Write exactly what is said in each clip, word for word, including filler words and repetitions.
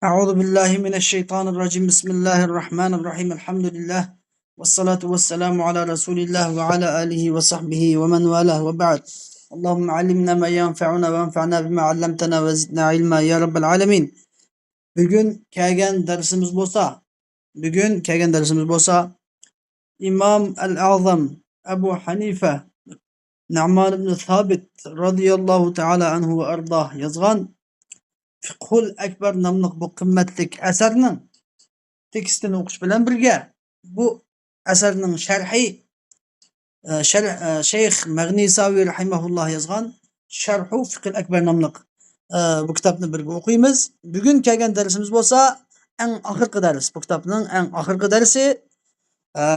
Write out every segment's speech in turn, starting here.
أعوذ بالله من الشيطان الرجيم. بسم الله الرحمن الرحيم. الحمد لله. والصلاة والسلام على رسول الله وعلى آله وصحبه ومن والاه وبعد. اللهم علمنا ما ينفعنا وانفعنا بما علمتنا وزدنا علما يا رب العالمين. بۈگۈن كەلگەن دەرسىمىز بولسا، بۈگۈن كەلگەن دەرسىمىز بولسا، ئىمام ئەل ئەزەم ئەبۇ ھەنىفە نۇئمان ئىبن سابىت رازىياللاھۇ تائالا ئەنھۇ ۋە ئەرداھ يازغان فىقھۇل ئەكبەر ناملىق بۇ قىممەتلىك ئەسەرنىڭ تېكىستىنى ئوقۇش بىلەن بىرگە، بۇ ئەسەرنىڭ شەرھى، ئە، شەرھ، ئە، شەيخ مەغنىساۋى رەھىمەھۇللاھ يازغان شەرھۇ فىقھىل ئەكبەر ناملىق، ئە، بۇ كىتابنى بىرگە ئوقۇيمىز. بۈگۈن كەلگەن دەرسىمىز بولسا ئەڭ ئاخىرقى دەرس، بۇ كىتابنىڭ ئەڭ ئاخىرقى دەرسى. ئە،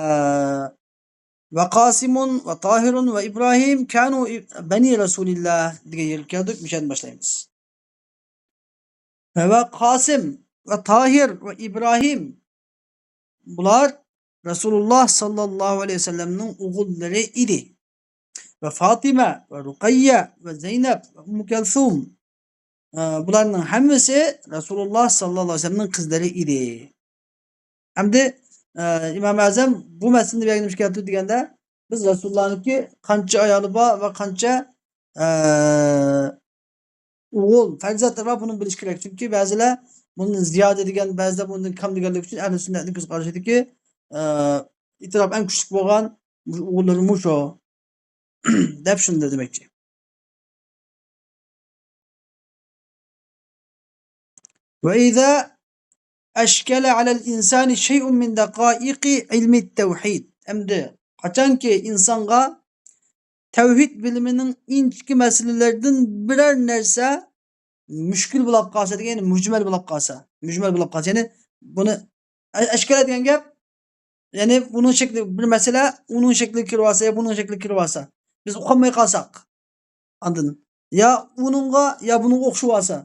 ۋە قاسىمۇن ۋە تاھىرۇن ۋە ئىبراھىم كانۇ بەنى رەسۇلىللا دېگەن يەرگە كەلدۇق، مۇشۇ يەردىن باشلايمىز. ۋە قاسىم ۋە تاھىر ۋە ئىبراھىم، بۇلار رەسۇلۇللا ساللاللاھۇ ئەلەيھى ۋەسەللەمنىڭ ئوغۇللىرى ئىدى. ۋە فاتىمە ۋە رۇقەييە ۋە زەينەپ ۋە ئۇممۇ كەلسۇم، ئە، بۇلارنىڭ ھەممىسى رەسۇلۇللا ساللاللاھۇ ئەلەيھى ۋەسەللەمنىڭ قىزلىرى ئىدى. ئەمدى، ئە، ئىمام ئەزەم بۇ مەسىلىنى بەلگىلىمىش كەلتۈردى دېگەندە، بىز رەسۇلۇللانىڭكى قانچە ئايالى بار ۋە قانچە، ئە، ئوغۇل، پەرزەنتلىرى بار، بۇنى بىلىش كېرەك. چۈنكى بەزىلەر بۇنى زىيادە دېگەن، بەزىلەر بۇنى كەم دېگەنلىكى ئۈچۈن ئەھلى سۈننەتنىڭ كۆز قارىشىدىكى، ئە، ئېتىراپ ئەڭ كۈچلۈك بولغان ئوغۇللىرى مۇشۇ دەپ شۇنداق دېمەكچى. وإذا أشكل على الإنسان شيء من دقائق علم التوحيد. ئەمدى قاچانكى ئىنسانغا تەۋھىد بىلىمىنىڭ ئىنچىكە مەسىلىلىرىدىن بىرەر نەرسە مۈشكۈل بولۇپ قالسا دېگەن، مۇجمەل بولۇپ قالسا، مۇجمەل بولۇپ قالسا، يەنى بۇنى ئە-، ئەشكەرە دېگەن گەپ، يەنى ئۇنىڭ شەكلى بىر مەسىلە، ئۇنىڭ شەكلىگە كىرىۋالسا يا بۇنىڭ شەكلىگە كىرىۋالسا، بىز ئۇقالماي قالساق، ئاندىن يا ئۇنىڭغا يا بۇنىڭغا ئوخشىۋالسا،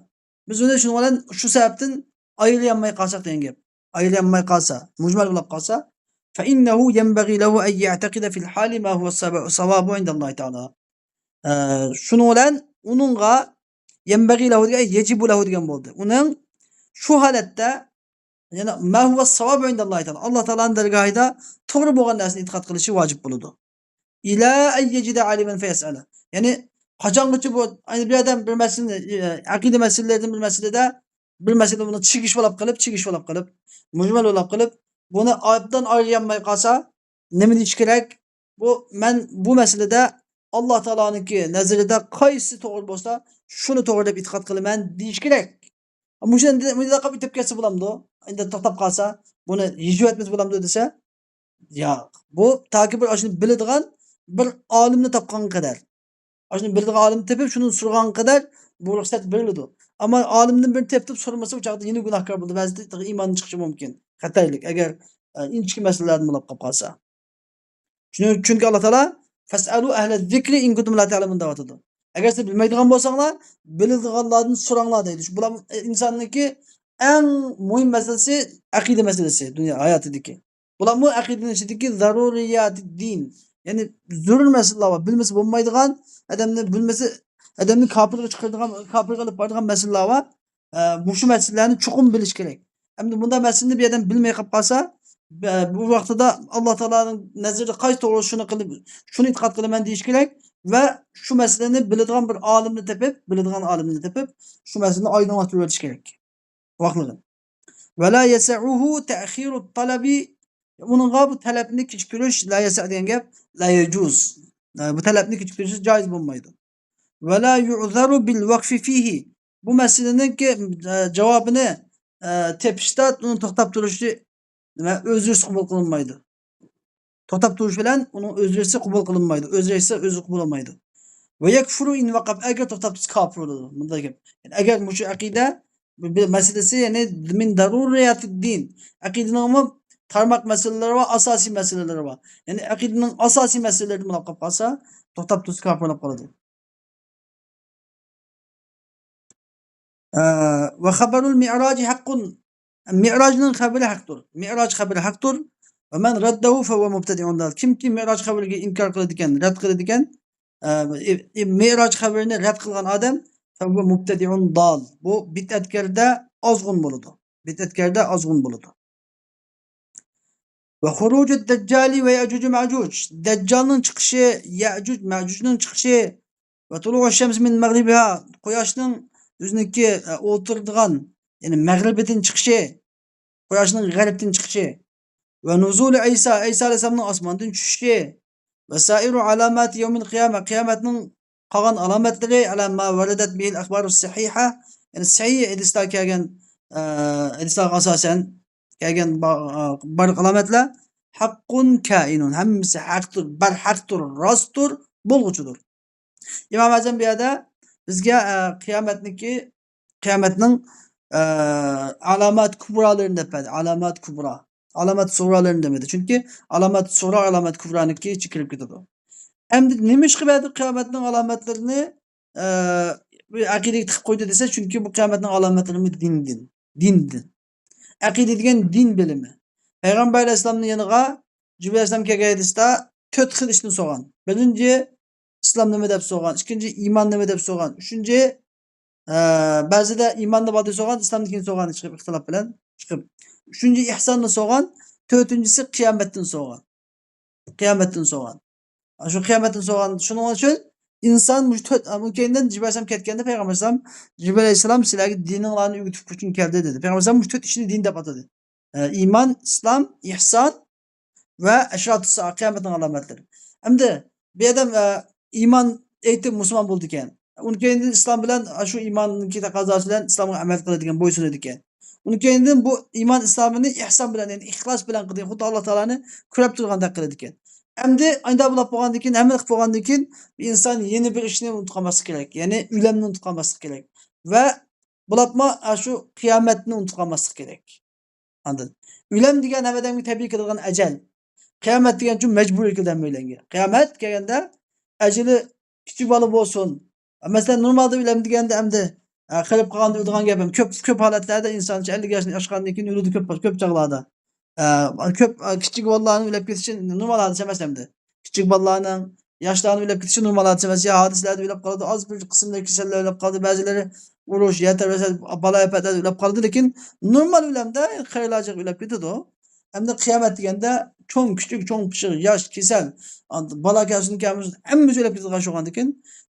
بىز ئۇنى شۇنىڭ بىلەن شۇ سەۋەبتىن ئايرىيالماي قالساق دېگەن گەپ. ئايرىيالماي قالسا، مۇجمەل بولۇپ قالسا، فإنه ينبغي له أن يعتقد في الحال ما هو الصواب عند الله تعالى. ئە، شۇنىڭ بىلەن ئۇنىڭغا يەنبەغى لەھۇ دېگەن، يەجىبۇ لەھۇ دېگەن بولدى. ئۇنىڭ شۇ ھالەتتە، يەنى ما ھۇۋە ساۋابۇ ئىندەللاھى تائالا، ئاللا تائالانىڭ دەرگاھىدا توغرا بولغان نەرسىنى ئېتىقاد قىلىشى ۋاجىپ بولىدۇ. ئىلا ئەن يەجىدە ئالىمەن فەيەسئەلە. يەنى قاچانغىچە بۇ، يەنى بىر ئادەم بىر مەسىلىنى، ئە، ئەقىدە مەسىلىلىرىدىن بىر مەسىلىدە، بىر مەسىلىدە بۇنى چىگىش بولاپ قېلىپ، چىگىش بولاپ قېلىپ، مۇجمەل بولاپ قېلىپ، بۇنى ئايەتتىن ئايرىيالماي قالسا، نېمە دېيىش كېرەك؟ بۇ، مەن بۇ مەسىلىدە ئاللا تائالانىڭكى نەزىرىدە قايسى توغرا بولسا، شۇنى توغرا دەپ ئېتىقاد قىلىمەن دېيىش كېرەك. مۇشۇ ئەمدى مۇنداق قىلىپ ئۆتۈپ كەتسە بولامدۇ؟ ئەمدى توختاپ قالسا، بۇنى يېشىۋەتمىسە بولامدۇ دېسە، ياق. بۇ تاكى بىر ئاشۇنى بىلىدىغان بىر ئالىمنى تاپقانغا قەدەر. ئاشۇنى بىلىدىغان ئالىمنى تېپىپ، شۇنى سورىغانغا قەدەر بۇ رۇخسەت بېرىلىدۇ. ئەمما ئالىمدىن بىرنى تېپىپ سورىمىسا، ئۇ چاغدا يەنە گۇناھكار بولىدۇ. بەزىدە ئىماندىن چىقىشى مۇمكىن. خەتەرلىك، ئەگەر، ئە، ئىنچىكە مەسىلىلەردىن بولۇپ قالىپ قالسا. چۈنكى، چۈنكى ئاللا تائالا، فاسألوا أهل الذكر إن كنتم لا تعلمون دەۋاتىدۇ. ئەگەر سىز بىلمەيدىغان بولساڭلار، بىلىدىغانلاردىن سوراڭلار دەيدۇ. شۇ بۇلار ئىنساننىڭكى ئەڭ مۇھىم مەسىلىسى، ئەقىدە مەسىلىسى دۇنيا ھاياتىدىكى. بۇلارمۇ ئەقىدىنىڭ ئىچىدىكى زەرۇرىياتىددىن، يەنى زۆرۈر مەسىلىلەر بار. بىلمىسە بولمايدىغان، ئادەمنى بىلمىسە، ئادەمنى كاپىرغا چىقىرىدىغان، كاپىرغا ئېلىپ بارىدىغان مەسىلىلەر بار. ئە، مۇشۇ مەسىلىلەرنى چوقۇم بىلىش كېرەك. ئەمدى بۇنداق مەسىلىنى بىر ئادەم بىلمەي قېلىپ قالسا، بە-، بۇ ۋاقتىدا ئاللا تائالانىڭ نەزىرىدە قايسى توغرا، شۇنى قىلىپ، شۇنى ئېتىقاد قىلىمەن دېيىش كېرەك ۋە شۇ مەسىلىنى بىلىدىغان بىر ئالىمنى تېپىپ، بىلىدىغان ئالىمنى تېپىپ، شۇ مەسىلىنى ئايدىڭلاشتۇرۇۋېتىش كېرەك. ۋاقلىغىن. ۋە لا يەسەئۇھۇ تەخىرۇت تەلەبى، ئۇنىڭغا بۇ تەلەپنى كېچىكتۈرۈش، لا يەسەئۇ دېگەن گەپ، لا يەجۇز. بۇ تەلەپنى كېچىكتۈرۈش جايىز بولمايدۇ. ۋە لا يۇئزەرۇ بىل ۋەقفى فىھى. بۇ مەسىلىنىڭكى، ئە، جاۋابىنى، ئە، تېپىشتا ئۇنى توختاپ تۇرۇشى نېمە، ئۆزرىسى قوبۇل قىلىنمايدۇ. توختاپ تۇرۇش بىلەن ئۇنىڭ ئۆزرىسى قوبۇل قىلىنمايدۇ. ئۆزرىسى ئۆزى قوبۇل بولمايدۇ. ۋە يەكفۇرۇ ئىن ۋەقەف، ئەگەر توختاپ تۇرسا كاپىر بولىدۇ. مۇنداق گەپ. يەنى ئەگەر مۇشۇ ئەقىدە بىر، بىر مەسىلىسى، يەنى مىن دەرۇرىياتىد دىن. ئەقىدىنىڭمۇ تارماق مەسىلىلىرى بار، ئاساسىي مەسىلىلىرى بار. يەنى ئەقىدىنىڭ ئاساسىي مەسىلىلىرىدىن بولۇپ قالسا، توختاپ تۇرسا كاپىر بولۇپ قالىدۇ. ئە، ۋە خەبەرۇل مىئراجى ھەققۇن. مىئراجنىڭ خەۋىرى ھەقتۇر. مىئراج خەۋىرى ھەقتۇر. ۋە مەن رەددەھۇ فەھۇۋە مۇبتەدىئۇن دال. كىمكى مىئراج خەۋىرىگە ئىنكار قىلىدىكەن، رەت قىلىدىكەن، ئە، ئى-، ئى-، مىئراج خەۋىرىنى رەت قىلغان ئادەم فەھۇۋە مۇبتەدىئۇن دال. بۇ بىدئەتكەردە ئازغۇن بولىدۇ. بىدئەتكاردا ئازغۇن بولىدۇ. ۋە خۇرۇجۇ دەججالى ۋە يەجۇجۇ مەجۇج. دەججالنىڭ چىقىشى، يەجۇج مەجۇجنىڭ چىقىشى، ۋە تۇلۇئۇ شەمس مىن مەغرىبىھا، قۇياشنىڭ ئۆزىنىڭكى، ئە، ئولتۇرىدىغان، يەنى مەغرىبىدىن چىقىشى، قۇياشنىڭ غەربتىن چىقىشى، ۋە نۇزۇلى ئەيسا، ئەيسا ئەلەيھىسسالامنىڭ ئاسماندىن چۈشۈشى، ۋە سائىرۇ ئالاماتى يەۋمىل قىيامە، قىيامەتنىڭ قالغان ئالامەتلىرى، ئەلا ما ۋەرەدەت بىھىل ئەخبارۇ سەھىھە، يەنى سەھىھ ھەدىسلەر كەلگەن، ئە، ھەدىسلەرگە ئاساسەن كەلگەن با-، ئە، بارلىق ئالامەتلەر، ھەققۇن كائىنۇن، ھەممىسى ھەقتۇر، بەرھەقتۇر، راستتۇر، بولغۇچىدۇر. ئىمام ئەزەم بۇ يەردە بىزگە، ئە، قىيامەتنىڭكى، قىيامەتنىڭ، ئە، ئالامات كۇبرالىرىنى دەپ بەردى. ئالامات كۇبرا. ئالامات سۇغرالىرىنى دېمىدى. چۈنكى ئالامات سۇغرا، ئالامات كۇبرانىڭكى ئىچىگە كىرىپ كېتىدۇ. ئەمدى نېمىشقا بەردى قىيامەتنىڭ ئالامەتلىرىنى، ئە، بىر ئەقىدىگە تىقىپ قويدى دېسە، چۈنكى بۇ قىيامەتنىڭ ئالامەتلىرى دىندىن. دىندىن. ئەقىدە دېگەن دىن بىلىمى. پەيغەمبەر ئەلەيھىسسالامنىڭ يېنىغا جىبرىل ئەلەيھىسسالام كەلگەن ھەدىستە تۆت خىل ئىشنى سورىغان. بىرىنچى، ئىسلام نېمە دەپ سورىغان. ئىككىنچى، ئىمان نېمە دەپ سورىغان. ئۈچىنچى، ئە، بەزىدە ئىماننى بالدىن سورىغان، ئىسلامدىن كېيىن سورىغان چىقىپ، ئىختىلاپ بىلەن چىقىپ. ئۈچىنچى، ئىھساننى سورىغان. تۆتىنچىسى، قىيامەتتىن سورىغان. قىيامەتتىن سورىغان. شۇ قىيامەتتىن سورىغان. شۇنىڭ ئۈچۈن ئىنسان مۇشۇ تۆت، ئۇنىڭ كەينىدىن جىبرىل ئەلەيھىسسالام كەتكەندە پەيغەمبەر ئەلەيھىسسالام، جىبرىل ئەلەيھىسسالام سىلەرگە دىنىڭلارنى ئۆگىتىپ ئۈچۈن كەلدى دېدى. پەيغەمبەر ئەلەيھىسسالام مۇشۇ تۆت ئىشنى دىن دەپ ئاتىدى. ئە، ئىمان، ئىسلام، ئىھسان ۋە ئەشراتۇ سائە، قىيامەتنىڭ ئالامەتلىرى. ئەمدى بۇ ئادەم، ئە، ئىمان ئېيتىپ مۇسۇلمان بولىدىكەن. ئۇنىڭ كەينىدىن ئىسلام بىلەن، شۇ ئىماننىڭكى تەقەززاسى بىلەن ئىسلامغا ئەمەل قىلىدىكەن، بويسۇنىدىكەن. ئۇنىڭ كەينىدىن بۇ ئىمان ئىسلامىنى ئىھسان بىلەن، يەنى ئىخلاس بىلەن قىلىدىكەن، خۇددى ئاللا تائالانى كۆرۈپ تۇرغاندەك قىلىدىكەن. ئەمدى ئانداق بولۇپ بولغاندىن كېيىن، ھەممىنى قىلىپ بولغاندىن كېيىن، بىر ئىنسان يەنە بىر ئىشنى ئۇنتۇپ قالماسلىق كېرەك. يەنى ئۆلۈمنى ئۇنتۇپ قالماسلىق كېرەك. ۋە بولۇپمۇ شۇ قىيامەتنى ئۇنتۇپ قالماسلىق كېرەك. ئاندىن ئۆلۈم دېگەن ھەممە ئادەمگە تەبىئىي كېلىدىغان ئەجەل. قىيامەت دېگەن شۇ مەجبۇرىي كېلىدۇ ھەممەيلەنگە. قىيامەت كەلگەندە ئەجىلى كىچىك بالا بولسۇن. مەسىلەن، نورمالدا ئۆلۈم دېگەندە ئەمدى، ئە، قېرىپ قالغاندا ئۆلىدىغان گەپ ئەمەس. كۆپ، كۆپ ھالەتلەردە ئىنسان ئەللىك ياشتىن ئاشقاندىن كېيىن ئۆلىدۇ كۆپ، كۆپ چاغلاردا. ئە، كۆپ، ئە، كىچىك بالىلارنىڭ ئۆلۈپ كېتىشى نورمال ھادىسە ئەمەس ئەمدى. كىچىك بالىلارنىڭ، ياشلارنىڭ ئۆلۈپ كېتىشى نورمال ھادىسە ئەمەس. يا ھادىسىلەردە ئۆلۈپ قالىدۇ، ئاز بىر قىسىملىرى كېسەللەر ئۆلۈپ قالىدۇ، بەزىلىرى ئۇرۇش، يەر تەۋرەش، بالايىئاپەتلەردە ئۆلۈپ قالىدۇ. لېكىن نورمال ئۆلۈمدە خېرىلارچە ئۆلۈپ كېتىدۇ. ئەمدى قىيامەت دېگەندە چوڭ، كىچىك، چوڭ، پىشىق، ياش، كېسەل، بالا كەلسۇن، كەلمىسۇن، ھەممىسى ئۆلۈپ كېتىدىغان شۇ بولغاندىكىن،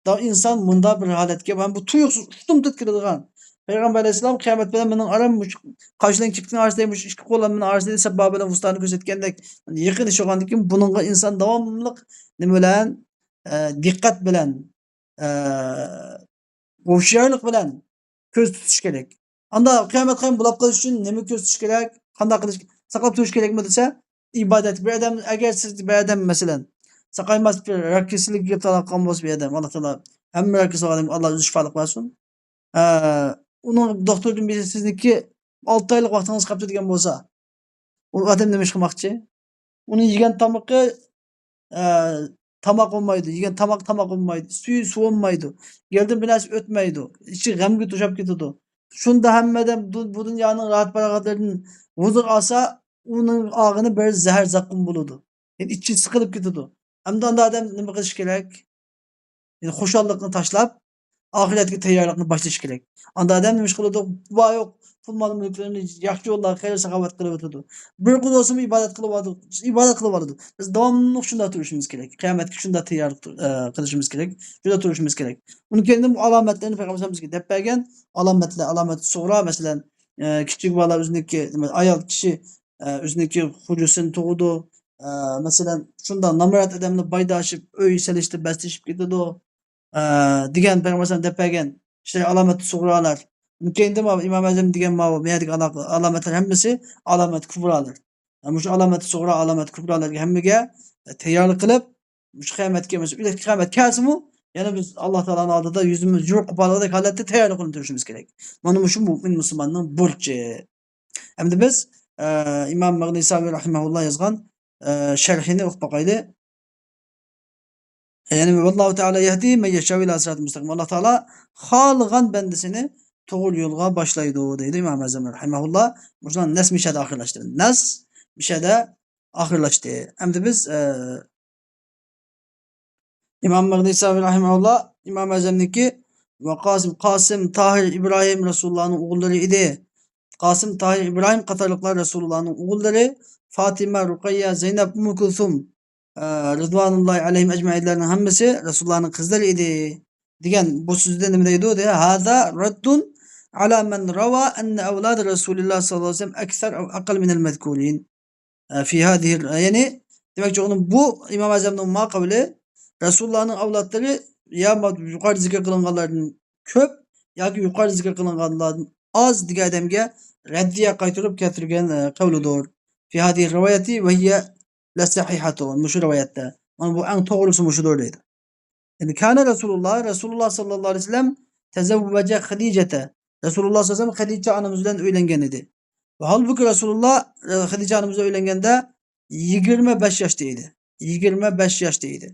دا ئىنسان مۇنداق بىر ھالەتكە، مانا بۇ تۇيۇقسىز ئۇشتۇمتۇت كېلىدىغان. پەيغەمبەر ئەلەيھىسسالام قىيامەت بىلەن مېنىڭ ئارام مۇشۇ قاشلىرىم كىپىكنىڭ ئارىسىدا، مۇشۇ ئىككى قوللار مېنىڭ ئارىسىدا، سەببابە بىلەن ۋۇستانى كۆرسەتكەندەك يېقىن ئىش بولغاندىكىن، بۇنىڭغا ئىنسان داۋاملىق نېمە بىلەن، ئە، دىققەت بىلەن، ئە، ھوشيارلىق بىلەن كۆز تۇتۇش كېرەك. ئاندا قىيامەت قايىم بولاپ قېلىش ئۈچۈن نېمە كۆز تۇتۇش كېرەك؟ قانداق قىلىش، ساقلاپ تۇرۇش كېرەكمۇ دېسە، ئىبادەت. بىر ئادەم، ئەگەر سىز بىر ئادەم، مەسىلەن، ساقايماس بىر راك كېسىلىگە گىرىپتار قالغان بولسا بىر ئادەم، ئاللا تائالا ھەممە راك كېسىلىگە ئاللا ئۆزى شىپالىق بەرسۇن. ئە، ئۇنىڭ دوختۇردىن بىرى سىزنىڭكى ئالتە ئايلىق ۋاقتىڭىز قاپتۇ دېگەن بولسا، ئۇ ئادەم نېمە ئىش قىلماقچى؟ ئۇنىڭ يېگەن تامىقى، ئە، تاماق بولمايدۇ. يېگەن تاماق تاماق بولمايدۇ. سۈيى سۇ بولمايدۇ. گېلىدىن بىر نەرسە ئۆتمەيدۇ. ئىچى غەمگە توشاپ كېتىدۇ. شۇندا ھەممە ئادەم دۇ-، بۇ دۇنيانىڭ راھەت-پاراغەتلىرىدىن ھۇزۇر ئالسا، ئۇنىڭ ئالغىنى بىر زەھەر زەققۇم بولىدۇ. يەنى ئىچى سىقىلىپ كېتىدۇ. ئەمدى ئاندا ئادەم نېمە قىلىشى كېرەك؟ يەنى خۇشاللىقنى تاشلاپ، ئاخىرەتكە تەييارلىقنى باشلىشى كېرەك. ئاندا ئادەم نېمە ئىش قىلىدۇ؟ بار يوق پۇل مال مۈلۈكلىرىنى ياخشى يوللارغا، خەير ساخاۋەت قىلىۋېتىدۇ. بىر كۈن بولسىمۇ ئىبادەت قىلىۋاتىدۇ. ئىبادەت قىلىۋاتىدۇ. بىز داۋاملىق شۇنداق تۇرۇشىمىز كېرەك. قىيامەتكە شۇنداق تەييارلىق تۇر-، ئە، قىلىشىمىز كېرەك. شۇنداق تۇرۇشىمىز كېرەك. ئۇنىڭ كەينىدىن بۇ ئالامەتلەرنى پەيغەمبەر بىزگە دەپ بەرگەن. ئالامەتلەر، ئالامەت سۇغرا، مەسىلەن، ئە، كىچىك بالا ئۆزىنىڭكى، ئايال كىشى، ئە، ئۆزىنىڭكى خوجىسىنى تۇغىدۇ. ئە، مەسىلەن، شۇنداق نامرات ئادەملەر بايداشىپ، ئۆي سېلىشتا بەسلىشىپ كېتىدۇ. ئە، دېگەن پەيغەمبەر ئەلەيھىسسالام دەپ بەرگەن ئىشلار ئالامەت سۇغرالار. كېيىندە ماۋۇ ئىمام ئەزەم دېگەن ماۋۇ، بۇ يەردىكى ئالا-، ئالامەتلەر ھەممىسى ئالامەت كۇبرالار. ئە، مۇشۇ ئالامەت سۇغرا، ئالامەت كۇبرالارغا ھەممىگە، ئە، تەييارلىق قىلىپ، مۇشۇ قىيامەتكە، مۇشۇ قىيامەت كەلسىمۇ، يەنە بىز ئاللا تائالانىڭ ئالدىدا يۈزىمىز يورۇق قوپالغۇدەك ھالەتتە تەييارلىق قىلىپ تۇرۇشىمىز كېرەك. مانا مۇشۇ مۆمىن مۇسۇلماننىڭ بۇرچى. ئەمدى بىز، ئە، ئىمام مەغنىساۋى رەھىمەھۇللا يازغان، ئە، شەرھىنى ئوقۇپ باقايلى. يەنى، ۋاللاھۇ تائالا يەھدى مەن يەشائۇ ئىلا سىراتىن مۇستەقىم. ئاللا تائالا خالىغان بەندىسىنى توغرا يولغا باشلايدۇ، دەيدۇ ئىمام ئەزەم رەھىمەھۇللا. مۇشۇ نەس مىشەدە ئاخىرلاشتى. نەس مىشەدە ئاخىرلاشتى. ئەمدى بىز، ئە، ئىمام مەغنىساۋى رەھىمەھۇللا، ئىمام ئەزەمنىڭكى ۋە قاسىم، قاسىم، تاھىر، ئىبراھىم رەسۇلۇللانىڭ ئوغۇللىرى ئىدى. قاسىم، تاھىر، ئىبراھىم قاتارلىقلار رەسۇلۇللانىڭ ئوغۇللىرى، فاتىمە، رۇقەييە، زەينەپ، ئۇممۇ كۇلسۇم، ئە، رىزۋانۇللاھى ئەلەيھىم ئەجمەئىنلەرنىڭ ھەممىسى رەسۇلۇللانىڭ قىزلىرى ئىدى، دېگەن بۇ سۆزدە نېمە دەيدۇ؟ دە، هذا رد على من روى أن أولاد رسول الله صلى الله عليه وسلم أكثر أو أقل من المذكورين في هذه، يەنى دېمەكچى بولغىنىم، بۇ ئىمام ئەزەمنىڭ ما قەۋلى، رەسۇلۇللانىڭ ئەۋلادلىرى يا ما-، يۇقىرىدا زىكىر قىلىنغانلاردىن كۆپ ياكى يۇقىرىدا زىكىر قىلىنغانلاردىن ئاز دېگەن ئادەمگە رەددىيە قايتۇرۇپ كەلتۈرگەن، ئە، قەۋلىدۇر. في هذه الرواية وهي الصحيحة، مۇشۇ رىۋايەتتە. مانا بۇ ئەڭ توغرىسى مۇشۇدۇر دەيدۇ. يەنى كان رسول الله، رەسۇلۇللا ساللاللاھۇ ئەلەيھى ۋەسەللەم تەزەۋۋەجە خەدىجەتە. رەسۇلۇللا ساللاللاھۇ ئەلەيھى ۋەسەللەم خەدىجە ئانىمىز بىلەن ئۆيلەنگەن ئىدى. ۋە ھالبۇكى رەسۇلۇللا، ئە، خەدىجە ئانىمىز بىلەن ئۆيلەنگەندە يىگىرمە بەش ياشتا ئىدى. يىگىرمە بەش ياشتا ئىدى.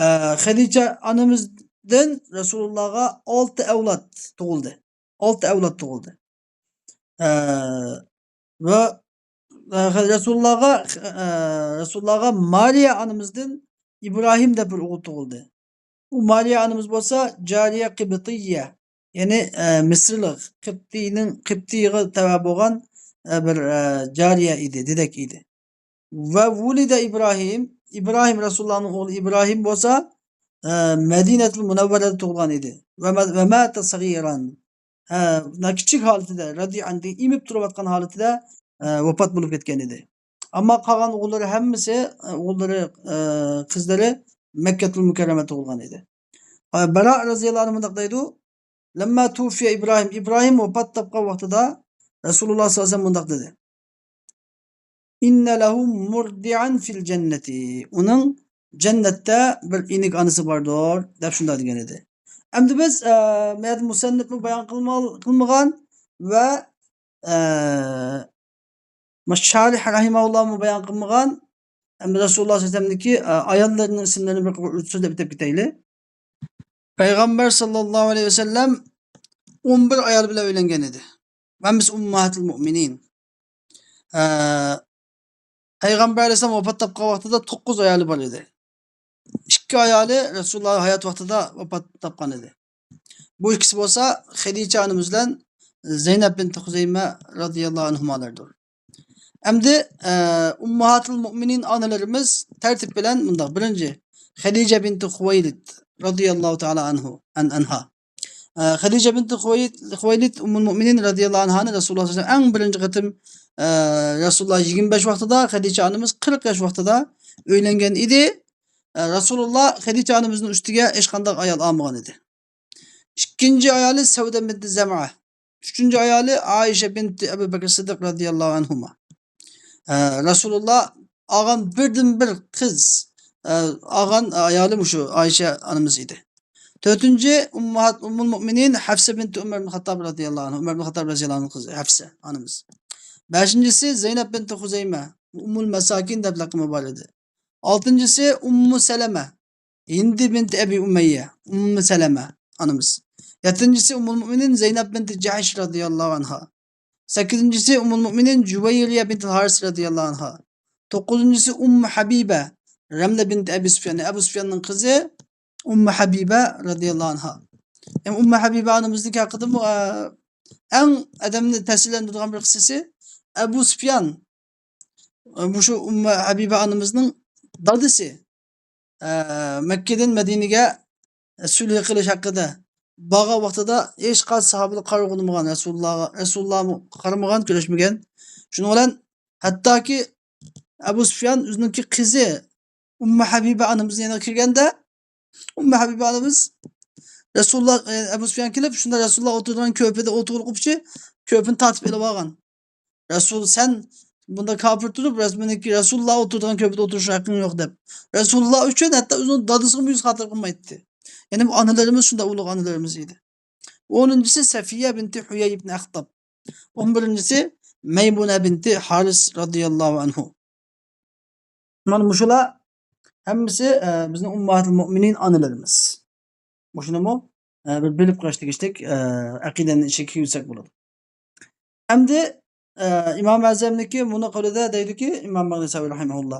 ئە، خەدىجە ئانىمىزدىن رەسۇلۇللاغا ئالتە ئەۋلاد تۇغۇلدى. ئالتە ئەۋلاد تۇغۇلدى. ئە، ۋە، ئە، رەسۇلۇللاغا، ئە، رەسۇلۇللاغا مارىيە ئانىمىزدىن ئىبراھىم دەپ بىر ئوغۇل تۇغۇلدى. ئۇ مارىيە ئانىمىز بولسا جارىيە قىبتىيە، يەنى، ئە، مىسىرلىق، قىبتىينىڭ، قىبتىيغا تەۋە بولغان، ئە، بىر، ئە، جارىيە ئىدى، دېدەك ئىدى. ۋە ۋۇلىدە ئىبراھىم، ئىبراھىم رەسۇلۇللانىڭ ئوغلى ئىبراھىم بولسا، ئە، مەدىنەتۇل مۇنەۋۋەرەدە تۇغۇلغان ئىدى. ۋە مە-، ۋە ماتە سەغىرەن. ھە، كىچىك ھالىتىدە، رەدىئەن دېگەن ئېمىپ تۇرۇۋاتقان ھالىتىدە، ئە، ۋاپات بولۇپ كەتكەن ئىدى. ئەمما قالغان ئوغۇللىرى ھەممىسى، ئە، ئوغۇللىرى، ئە، قىزلىرى مەككەتۇل مۇكەررەمە تۇغۇلغان ئىدى. ئە، بەرا رەزىياللاھۇ ئەنھۇ مۇنداق دەيدۇ، لەمما توفىيە ئىبراھىم، ئىبراھىم ۋاپات تاپقان ۋاقتىدا رەسۇلۇللا ساللاللاھۇ ئەلەيھى ۋەسەللەم مۇنداق دېدى. إن له مرضعا في الجنة. ئۇنىڭ جەننەتتە بىر ئىنىك ئانىسى باردۇر، دەپ شۇنداق دېگەن ئىدى. ئەمدى بىز، ئە، مۇسەننىپمۇ بايان قىلما-، قىلمىغان ۋە، ئە، شارىھ رەھىمەھۇللاھمۇ بايان قىلمىغان، ئەمدى رەسۇلۇللا سەللەللاھۇ ئەلەيھى ۋەسەللەمنىڭكى، ئە، ئاياللىرىنىڭ ئىسىملىرىنى بىر سۆزلەپ ئۆتۈپ كېتەيلى. پەيغەمبەر ساللاللاھۇ ئەلەيھى ۋەسەللەم ئون بىر ئايال بىلەن ئۆيلەنگەن ئىدى. ھەممىسى ئۇمماھاتۇل مۇئمىنىن. ئە، پەيغەمبەر ئەلەيھىسسالام ۋاپات تاپقان ۋاقتىدا توققۇز ئايالى بار ئىدى. ئىككى ئايالى رەسۇلۇللا ھايات ۋاقتىدا ۋاپات تاپقان ئىدى. بۇ ئىككىسى بولسا خەدىچە ئانىمىز بىلەن زەينەپ بىنت خۇزەيمە رەزىياللاھۇ ئەنھۇمالاردۇر. ئەمدى، ئە، ئۇمماھاتۇل مۇئمىنىن ئانىلىرىمىز تەرتىپ بىلەن مۇنداق. بىرىنچى، خەدىجە بىنت خۇۋەيلىد رەزىياللاھۇ تائالا ئەنھۇ، ئەن-، ئەنھا. ئە، خەدىجە بىنت خۇۋەيلىد، خۇۋەيلىد ئۇممۇل مۇئمىنىن رەزىياللاھۇ ئەنھانى رەسۇلۇللا سەللەللاھۇ ئەلەيھى ۋەسەللەم ئەڭ بىرىنچى قېتىم، ئە، رەسۇلۇللا يىگىرمە بەش ۋاقتىدا، خەدىجە ئانىمىز قىرىق ياش ۋاقتىدا ئۆيلەنگەن ئىدى. ئە، رەسۇلۇللا خەدىجە ئانىمىزنىڭ ئۈستىگە ھېچقانداق ئايال ئالمىغان ئىدى. ئىككىنچى ئايالى سەۋدە بىنت زەمئە. ئۈچىنچى ئايالى ئائىشە بىنت ئەبۇ بەكر سىددىق رەزىياللاھۇ ئەنھۇما. ئە، رەسۇلۇللا ئالغان بىردىنبىر قىز، ئە، ئالغان ئايالى مۇشۇ ئائىشە ئانىمىز ئىدى. تۆتىنچى ئۇممۇھات-، ئۇممۇل مۇئمىنىن ھەفسە بىنت ئۆمەر ئىبن خاتتاب رەزىياللاھۇ ئەنھۇ، ئۆمەر ئىبن خاتتاب رەزىياللاھۇ ئەنھۇنىڭ قىزى ھەفسە ئانىمىز. بەشىنچىسى زەينەپ بىنت خۇزەيمە، ئۇممۇل مەساكىن دەپ لەقىمى بار ئىدى. ئالتىنچىسى ئۇممۇ سەلەمە، ھىندى بىنت ئەبى ئۇمەييە، ئۇممۇ سەلەمە ئانىمىز. يەتتىنچىسى ئۇممۇل مۇئمىنىن زەينەپ بىنت جەھش رەزىياللاھۇ ئەنھا. سەككىزىنچىسى ئۇممۇل مۇئمىنىن جۇۋەيرىيە بىنت ھارىس رەزىياللاھۇ ئەنھا. توققۇزىنچىسى ئۇممۇ ھەبىبە، رەملە بىنت ئەبى سۇفيان، ئەبۇ سۇفياننىڭ قىزى ئۇممۇ ھەبىبە رەزىياللاھۇ ئەنھا. يەنى ئۇممۇ ھەبىبە ئانىمىزنىڭ ھەققىدىمۇ، ئە، ئەڭ ئادەمنى تەسىرلەندۈرىدىغان بىر قىسسىسى، ئەبۇ سۇفيان، ئە، مۇشۇ ئۇممۇ ھەبىبە ئانىمىزنىڭ دادىسى، ئە، مەككىدىن مەدىنىگە سۈلھى قىلىش ھەققىدە بارغان ۋاقتىدا ھېچقايسى ساھابىلەر قارىغۇلىمىغان رەسۇلۇللاغا، رەسۇلۇللاغا قارىمىغان، كۆرۈشمىگەن. شۇنىڭ بىلەن ھەتتاكى ئەبۇ سۇفيان ئۆزىنىڭكى قىزى ئۇممۇ ھەبىبە ئانىمىزنىڭ يېنىغا كىرگەندە، ئۇممۇ ھەبىبە ئانىمىز رەسۇلۇللا، ئە، ئەبۇ سۇفيان كېلىپ، شۇنداق رەسۇلۇللا ئولتۇرىدىغان كۆرپىدە ئولتۇرغۇزۇپ، كۆرپىنى تارتىپ ئېلىۋالغان. رەسۇل، سەن بۇنداق كاپىر تۇرۇپ، رەس-، مېنىڭكى رەسۇلۇللا ئولتۇرىدىغان كۆرپىدە ئولتۇرۇشنىڭ ھەققىڭ يوق دەپ. رەسۇلۇللا ئۈچۈن ھەتتا ئۆزىنىڭ دادىسىغىمۇ يۈز خاتىرە قىلمايتتى. يەنى بۇ ئانىلىرىمىز شۇنداق ئۇلۇغ ئانىلىرىمىز ئىدى. ئونىنچىسى سەفىيە بىنتى ھۇيەي ئىبن ئەخطاب. ئون بىرىنچىسى مەيمۇنە بىنتى ھارىس رەزىياللاھۇ ئەنھۇ. مانا مۇشۇلار ھەممىسى، ئە، بىزنىڭ ئۇمماھاتۇل مۇئمىنىن ئانىلىرىمىز. مۇشۇنىمۇ، ئە، بىر بىلىپ قېلىش تېگىشلىك، ئە، ئەقىدەنىڭ ئىچىگە كىرگۈزسەك بولىدۇ. ئەمدى، ئە، ئىمام ئەزەمنىكى مۇنۇ قولىدا دەيدۇكى، ئىمام مەغنىسەۋى رەھىمەھۇللا،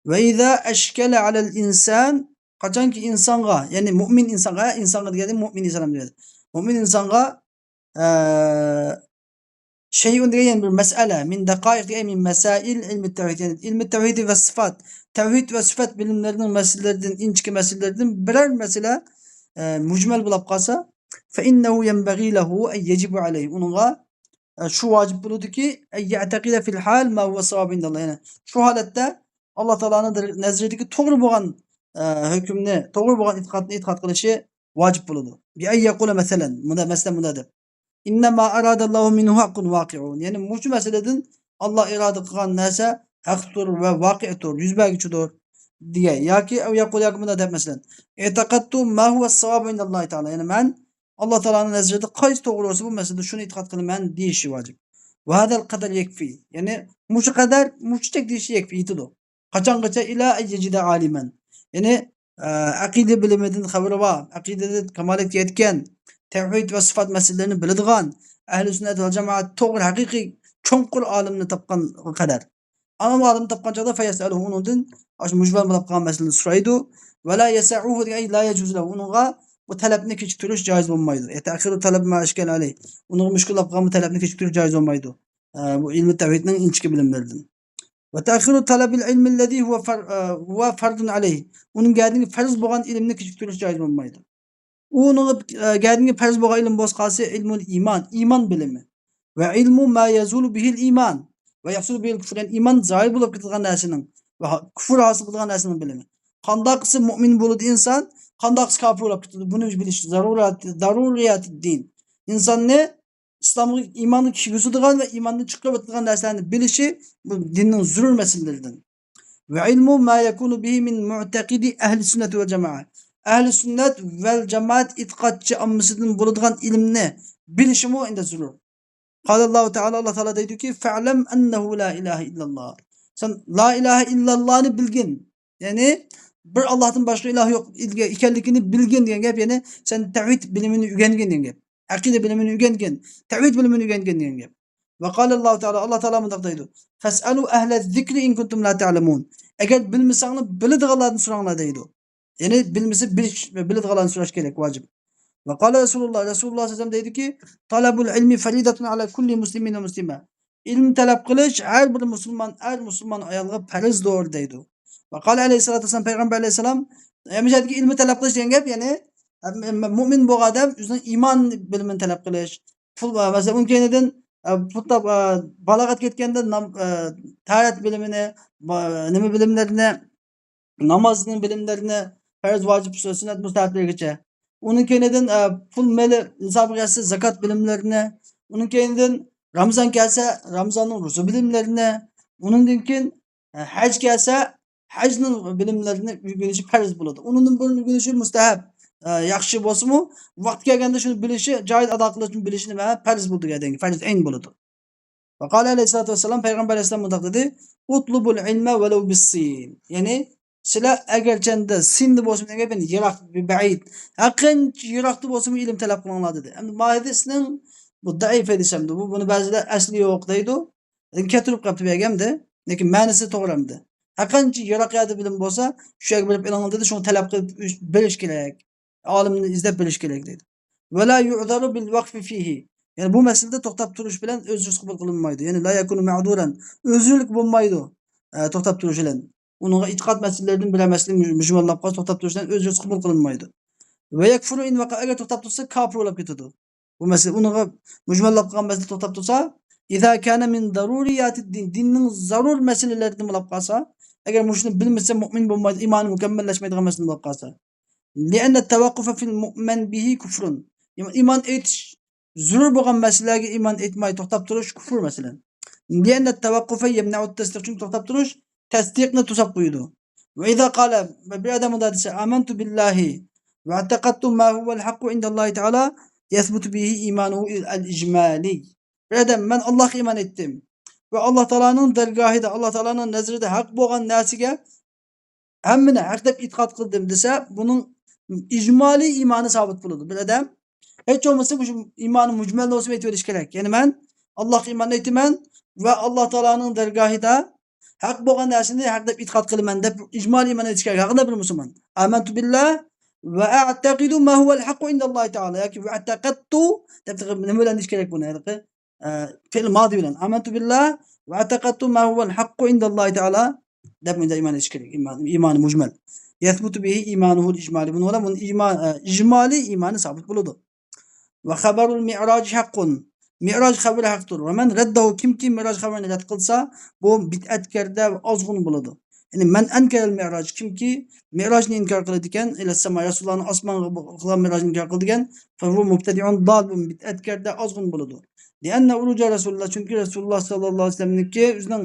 «ۋە ئىزا ئەشكەلە ئەلەل ئىنسان»، قاچانكى ئىنسانغا، يەنى مۇئمىن ئىنسانغا، ئىنسانغا دېگەندە مۇئمىن ئىنسان دېگەن، مۇئمىن ئىنسانغا، ئە، شيء دېگەن يەنە بىر مەسئەلە، من دقائق دېگەن من مسائل علم التوحيد، يەنى ئىلمى تەۋھىد ۋە سىفات، تەۋھىد ۋە سىفەت بىلىملىرىنىڭ مەسىلىلىرىدىن، ئىنچىكە مەسىلىلىرىدىن بىرەر مەسىلە، ئە، مۇجمەل بولۇپ قالسا، فإنه ينبغي له أي يجب عليه، ئۇنىڭغا، ئە، شۇ ۋاجىپ بولىدۇكى، أن يعتقد في الحال ما هو الصواب عند الله، يەنى شۇ ھالەتتە ئاللا تائالانىڭ نەزىرىدىكى توغرا بولغان، ئە، ھۆكۈمنى، توغرا بولغان ئېتىقادنى ئېتىقاد قىلىشى ۋاجىپ بولىدۇ. بأن يقول، مەسىلەن، مۇندا، مەسىلەن، مۇندا دەپ، إنما أراد الله منه حق واقع، يەنى مۇشۇ مەسىلىدىن ئاللا ئىرادە قىلغان نەرسە ھەقتۇر ۋە ۋاقىئتۇر، يۈز بەرگۈچىدۇر دېگەن. ياكى، أو يقول، ياكى مۇنداق دەپ، مەسىلەن، اعتقدت ما هو الصواب عند الله تعالى، يەنى مەن ئاللا تائالانىڭ نەزىرىدە قايسى توغرا بولسا، بۇ مەسىلىدە شۇنى ئېتىقاد قىلىمەن دېيىشى ۋاجىپ. وهذا القدر يكفي، يەنى مۇشۇ قەدەر، مۇشۇ چەك دېيىشى يەكفى، يېتىدۇ. قاچانغىچە؟ إلى أن يجد عالما، يەنى، ئە، ئەقىدە بىلىمىدىن خەۋىرى بار، ئەقىدىدە كامالەتكە يەتكەن، تەۋھىد ۋە سىفات مەسىلىلىرىنى بىلىدىغان، ئەھلى سۈننەت ۋەل جامائەت توغرا ھەقىقىي چوڭقۇر ئالىمنى تاپقان قەدەر. ئانا ئالىمنى تاپقان چاغدا فيسأله، ئۇنىڭدىن ئاشۇ مۇجمەل بولۇپ قالغان مەسىلىنى سورايدۇ. ولا يسعه، دېگەن، لا يجوز له، ئۇنىڭغا بۇ تەلەپنى كېچىكتۈرۈش جايىز بولمايدۇ. تأخير طلب ما أشكل عليه، ئۇنىڭغا مۈشكۈل بولۇپ قالغان بۇ تەلەپنى كېچىكتۈرۈش جايىز بولمايدۇ. ئە، بۇ ئىلمى تەۋھىدنىڭ ئىنچىكە بىلىملىرىدىن. وتأخير طلب العلم الذي هو فر-، ئە، هو فرض عليه، ئۇنىڭ گەردىنىگە پەرز بولغان ئىلىمنى كېچىكتۈرۈش جايىز بولمايدۇ. ئۇنىڭغا، ئە، گەردىنىگە پەرز بولغان ئىلىم بولسا قالسا، علم الإيمان، ئىمان بىلىمى. وعلم ما يزول به الإيمان ويحصل به الكفر، يەنى ئىمان زايىل بولۇپ كېتىدىغان نەرسىنىڭ ۋە ھا-، كۇفۇر ھاسىل بولىدىغان نەرسىنىڭ بىلىمى. قانداقسى مۇئمىن بولىدۇ ئىنسان، قانداقسى كاپىر بولۇپ كېتىدۇ، بۇنى بىلىش زەرۇرىيات، ضروريات الدين. ئىنساننى ئىسلامغا، ئىمانغا كىرگۈزىدىغان ۋە ئىماندىن چىقىرىۋېتىدىغان نەرسىلەرنى بىلىشى بۇ دىننىڭ زۆرۈر مەسىلىلىرىدىن. وعلم ما يكون به من معتقد أهل السنة والجماعة، ئەھلى سۈننەت ۋەل جامائەت ئېتىقادچى ئاممىسىدىن بولىدىغان ئىلىمنى بىلىشىمۇ ئەندە زۆرۈر. قال الله تعالى، ئاللا تائالا دەيدۇكى، فاعلم أنه لا إله إلا الله، سەن لا ئىلاھە ئىللاللانى بىلگىن، يەنى بىر ئاللاھتىن باشقا ئىلاھ يوق ئىكەنلىكىنى بىلگىن دېگەن گەپ، يەنى سەن تەۋھىد بىلىمىنى ئۆگەنگىن دېگەن گەپ. ئەقىدە بىلىمىنى ئۆگەنگىن، تەۋھىد بىلىمىنى ئۆگەنگىن دېگەن گەپ. وقال الله تعالى، ئاللا تائالا مۇنداق دەيدۇ، فاسألوا أهل الذكر إن كنتم لا تعلمون، ئەگەر بىلمىسەڭلار بىلىدىغانلاردىن سوراڭلار دەيدۇ. يەنى بىلمىسە بىلىش، بىلىدىغانلاردىن سوراش كېرەك، ۋاجىپ. وقال رسول الله، رسول الله صلى الله عليه وسلم دەيدۇكى، طلب العلم فريضة على كل مسلم ومسلمة، ئىلىم تەلەپ قىلىش ھەر بىر مۇسۇلمان ئەر، مۇسۇلمان ئايالغا پەرزدۇر دەيدۇ. وقال عليه الصلاة والسلام، پەيغەمبەر ئەلەيھىسسالام، يەنى بۇ يەردىكى ئىلىم تەلەپ قىلىش دېگەن گەپ، يەنى، ئەم، ئەم، مۇئمىن بولغان ئادەم ئۆزىنىڭ ئىمان بىلىمىنى تەلەپ قىلىش، پۇل، ئە، مەسىلەن، ئۇنىڭ كەينىدىن، ئە، پۇل تاپ-، ئە، بالاغەتكە يەتكەندە نام-، ئە، تاھارەت بىلىمىنى، با-، نېمە بىلىملىرىنى، نامازنىڭ بىلىملىرىنى، پەرز، ۋاجىپ، سۈننەت، مۇستەھەبلىرىگىچە. ئۇنىڭ كەينىدىن، ئە، پۇل مېلى نىسابىغا يەتسە زاكات بىلىملىرىنى، ئۇنىڭ كەينىدىن رامىزان كەلسە رامىزاننىڭ روزا بىلىملىرىنى، ئۇنىڭدىن كېيىن، ئە، ھەج كەلسە ھەجنىڭ بىلىملىرىنى ئۆگىنىشى پەرز بولىدۇ. ئۇنىڭدىن بۇرۇن ئۆگىنىشى مۇستەھەب، ئە، ياخشى بولسىمۇ، ۋاقتى كەلگەندە شۇنى بىلىشى، جايىدا ئادا قىلىشنى بىلىشى نېمە؟ پەرز بولىدۇ، پەرز ئەين بولىدۇ. وقال عليه الصلاة والسلام، پەيغەمبەر ئەلەيھىسسالام مۇنداق دېدى، اطلبوا العلم ولو بالصين، يەنى سىلەر ئەگەرچەندە سىندا بولسىمۇ دېگەن گەپ، يەنى يىراق، بەئىد، ھەر قانچە يىراقتا بولسىمۇ ئىلىم تەلەپ قىلىڭلار دېدى. ئەمدى ما ھەدىسنىڭ بۇ زەئىپ ھەدىس ئەمدى بۇ، بۇنى بەزىلەر ئەسلى يوق دەيدۇ. لېكىن كەلتۈرۈپ قاپتۇ بۇ يەرگە ئەمدى. لېكىن مەنىسى توغرا ئەمدى. ھەر قانچە يىراق يەردە بىلىم بولسا، شۇ يەرگە بېرىپ ئېلىڭ دېدى، شۇڭا تەلەپ قىلىپ بىلىش كېرەك. ئالىمنى ئىزدەپ بىلىش كېرەك دەيدۇ. ولا يعذر بالوقف فيه. يەنى بۇ مەسىلىدە توختاپ تۇرۇش بىلەن ئۆزرىسى قوبۇل قىلىنمايدۇ. يەنى لا يكون معذورا. ئۆزرىلىك بولمايدۇ، ئە، توختاپ تۇرۇش بىلەن. ئۇنىڭغا ئېتىقاد مەسىلىلىرىدىن بىرەر مەسىلە مۇ-، مۇجمەللاپ قالسا توختاپ تۇرۇش بىلەن ئۆزرىسى قوبۇل قىلىنمايدۇ. ويكفر إن وقع، ئەگەر توختاپ تۇرسا كاپىر بولۇپ كېتىدۇ. بۇ مەسىلە، ئۇنىڭغا مۇجمەللاپ قالغان مەسىلە توختاپ تۇرسا، إذا كان من ضروريات الدين، دىننىڭ زەرۇر مەسىلىلىرىدىن بولۇپ قالسا، ئەگەر مۇشۇنى بىلمىسە مۇئمىن بولمايدۇ، ئىمانى مۇكەممەللەشمەيدىغان مەسىلە بولۇپ قالسا. لأن التوقف في المؤمن به كفر. ئىمان ئېيتىش زۆرۈر بولغان مەسىلىلەرگە ئىمان ئېيتماي توختاپ تۇرۇش كۇفۇر، مەسىلەن. لأن التوقف يمنع التصديق، چۈنكى توختاپ تۇرۇش تەستىقنى توساپ قويىدۇ. وإذا قال، بىر ئادەم مۇنداق دېسە، آمنت بالله واعتقدت ما هو الحق عند الله تعالى يثبت به إيمانه الإجمالي. بىر ئادەم، مەن ئاللاھقا ئىمان ئېيتتىم ۋە ئاللا تائالانىڭ دەرگاھىدا، ئاللا تائالانىڭ نەزىرىدە ھەق بولغان نەرسىگە ھەممىنى ھەق دەپ ئېتىقاد قىلدىم دېسە، بۇنىڭ ئىجمالىي ئىمانى سابىت بولىدۇ. بىر ئادەم ھېچ بولمىسا مۇشۇ ئىمانى مۇجمەل بولسىمۇ ئېيتىۋېلىشى كېرەك. يەنى مەن ئاللاھقا ئىمان ئېيتىمەن ۋە ئاللا تائالانىڭ دەرگاھىدا ھەق بولغان نەرسىنى ھەق دەپ ئېتىقاد قىلىمەن دەپ ئىجمالىي ئىمان ئېيتىش كېرەك. ھەققىدە بىر مۇسۇلمان. آمنت بالله وأعتقد ما هو الحق عند الله تعالى ياكى واعتقدت دەپ نېمە بىلەن دېيىش كېرەك بۇنى؟ ھېلىقى ئە، فېئىل مادى بىلەن، «ئامەنتۇ بىللا ۋە ئەتەقەتتۇ ما ھۇۋەل ھەققۇ ئىندەللاھى تەئالا» دەپ مۇنداق ئىمان ئېيتىش كېرەك. ئىمان، ئىمانى مۇجمەل. يەسبۇتۇ بىھى ئىمانۇھۇل ئىجمالى. بۇنىڭ بىلەن بۇنى ئىما-، ئە، ئىجمالىي ئىمانى سابىت بولىدۇ. «ۋە خەبەرۇل مىئراجى ھەققۇن». مىئراج خەۋىرى ھەقتۇر. «ۋە مەن رەددەھۇ»، كىمكى مىئراج خەۋىرىنى رەت قىلسا، بۇ بىدئەتكەردە ۋە ئازغۇن بولىدۇ. يەنى «مەن ئەنكەرەل مىئراج»، كىمكى مىئراجنى ئىنكار قىلىدىكەن، «ئىلەس سەما»، رەسۇلۇللانىڭ ئاسمانغا قىلغان مىئراجنى ئىنكار قىلىدىكەن، «فەھۇۋە مۇبتەدىئۇن دال»، بۇ بىدئەتكەردە ئازغۇن بولىدۇ. «لىئەننە ئۇرۇجە رەسۇلىللا»، چۈنكى رەسۇلۇللا ساللاللاھۇ ئەلەيھى ۋەسەللەمنىڭكى ئۆزىنىڭ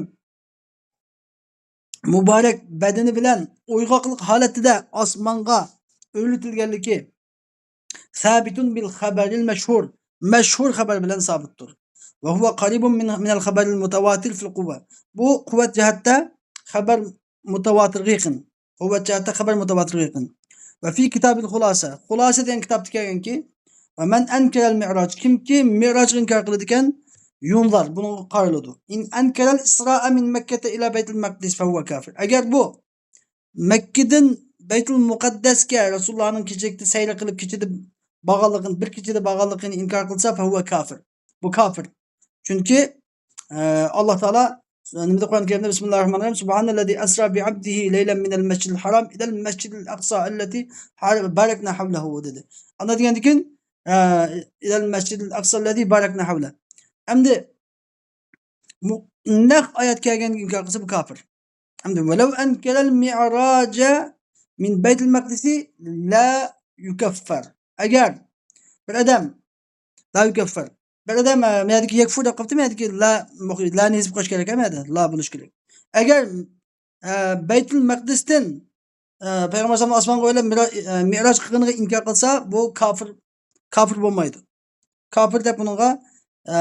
مۇبارەك بەدىنى بىلەن ئويغاقلىق ھالەتىدە ئاسمانغا ئۆرلىتىلگەنلىكى، «سابىتۇن بىل خەبەرىل مەشھۇر»، مەشھۇر خەۋەر بىلەن سابىتتۇر. «ۋە ھۇۋە قەرىبۇن مىن، مىنەل خەبەرىل مۇتەۋاتىر فىل قۇۋۋە»، بۇ قۇۋۋەت جەھەتتە خەۋەر مۇتەۋاتىرغا يېقىن. قۇۋۋەت جەھەتتە خەۋەر مۇتەۋاتىرغا يېقىن. «ۋە فى كىتابىل خۇلاسە»، خۇلاسە دېگەن كىتابتا كەلگەنكى، «ۋە مەن ئەنكەرەل مىئراج»، كىمكى مىئراجغا ئىنكار قىلىدىكەن، «يۇنزار»، بۇنىڭغا قارىلىدۇ. «ئىن ئەنكەرەل ئىسرائە مىن مەككەتە ئىلا بەيتىل مەقدىس فەھۇۋە كافىر». ئەگەر بۇ مەككىدىن بەيتۇل مۇقەددەسكە رەسۇلۇللانىڭ كېچىلىكتە سەير قىلىپ، كېچىدە بارغانلىقىنى، بىر كېچىدە بارغانلىقىنى ئىنكار قىلسا، فەھۇۋە كافىر. بۇ كافىر. چۈنكى، ئە، ئاللا تائالا نېمىدە، قۇرئان كەرىمدە، بىسمىللاھىر راھمانىر راھىم، «سۇبھانەللەزى ئەسرا بىئەبدىھى لەيلەن مىنەل مەسجىدىل ھارام ئىلەل مەسجىدىل ئەقسا ئەللەزى بارەكنا ھەۋلەھۇ» دېدى. ئاندىن دېگەندىن كېيىن، ئە، «ئىلەل مەسجىدىل ئەقسا ئەللەزى بارەكنا ھەۋلە». ئەمدى مۇ-، نەق ئايەت كەلگەنگە ئىنكار قىلسا، بۇ كاپىر. ئەمدى «ۋەلەۋ ئەنكەرەل مىئراجە مىن بەيتىل مەقدىسى لا يۇكەففەر». ئەگەر بىر ئادەم، لا يۇكەففەر. بىر ئادەم، ئە، مەدىكى يەكفۇر دەپ قاپتۇ، مەدىكى لا، لانى ھەزىپ قويۇش كېرەك، مەدە لا بولۇش كېرەك. ئەگەر، ئە، بەيتۇل مەقدىستىن، ئە، پەيغەمبەر ئەلەيھىسسالام ئاسمانغا ئۆرلەپ مىرا-، ئە، مىئراج قىلغىنىغا ئىنكار قىلسا، بۇ كاپىر، كاپىر بولمايدۇ. كاپىر دەپ بۇنىڭغا، ئە،